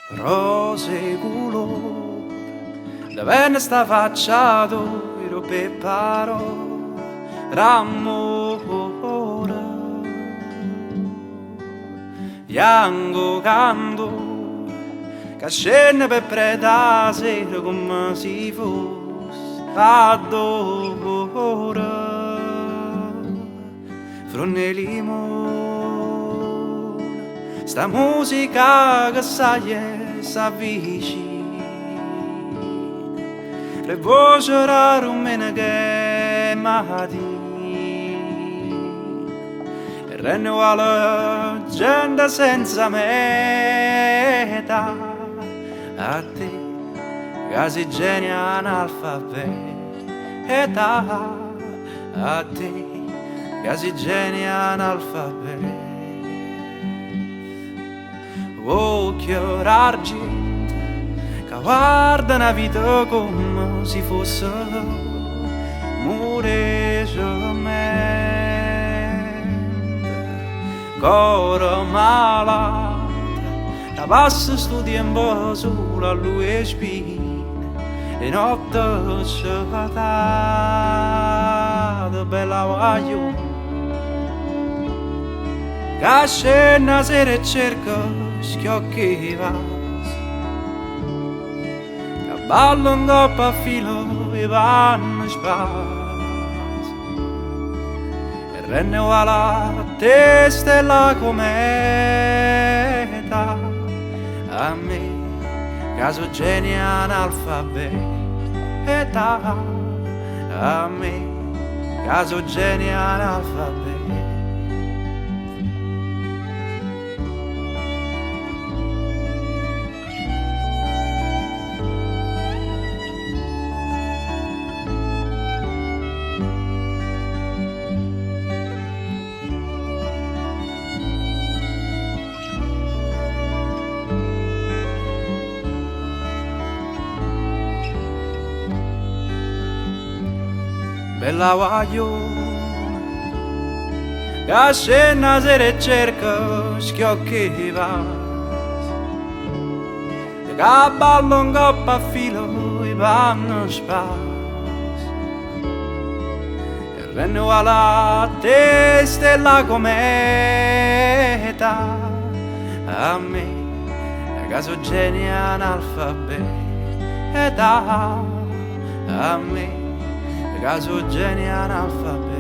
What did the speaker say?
Rose 'e culore, da vene 'sta faccia toja pe' parole d'ammore. Ianco candore ca scenne pe' prete 'a sera comme si fosse addore. Fronne 'e limone, 'sta musica che saglie e s'avvicina, d' 'e voce d' 'a dummeneca 'e matina e renne uguale gente senza meta a te ca si genio analfabeta a te ca si genio analfabeta Uocchie d'argiento ca guardano 'a vita comme si fosse muro 'e cemento. Core malato ca passa stu tiempo sulo a luna 'e spine 'e notte scetata bella guagliona ca scenne 'a sera e cerca schiocche 'e vase ca balla 'ncopp a filo 'e panne spase e renne uguale a te stella cometa a me ca so' genio analfabeta a me ca so' genio analfabeta. Bella guagliona ca scenne 'a sera e cerca schiocche 'e vase ca balla 'ncopp a filo 'e panne spase e renne uguale a te stella cometa a me ca so' genio analfabeta a me ca so' genio analfabeta.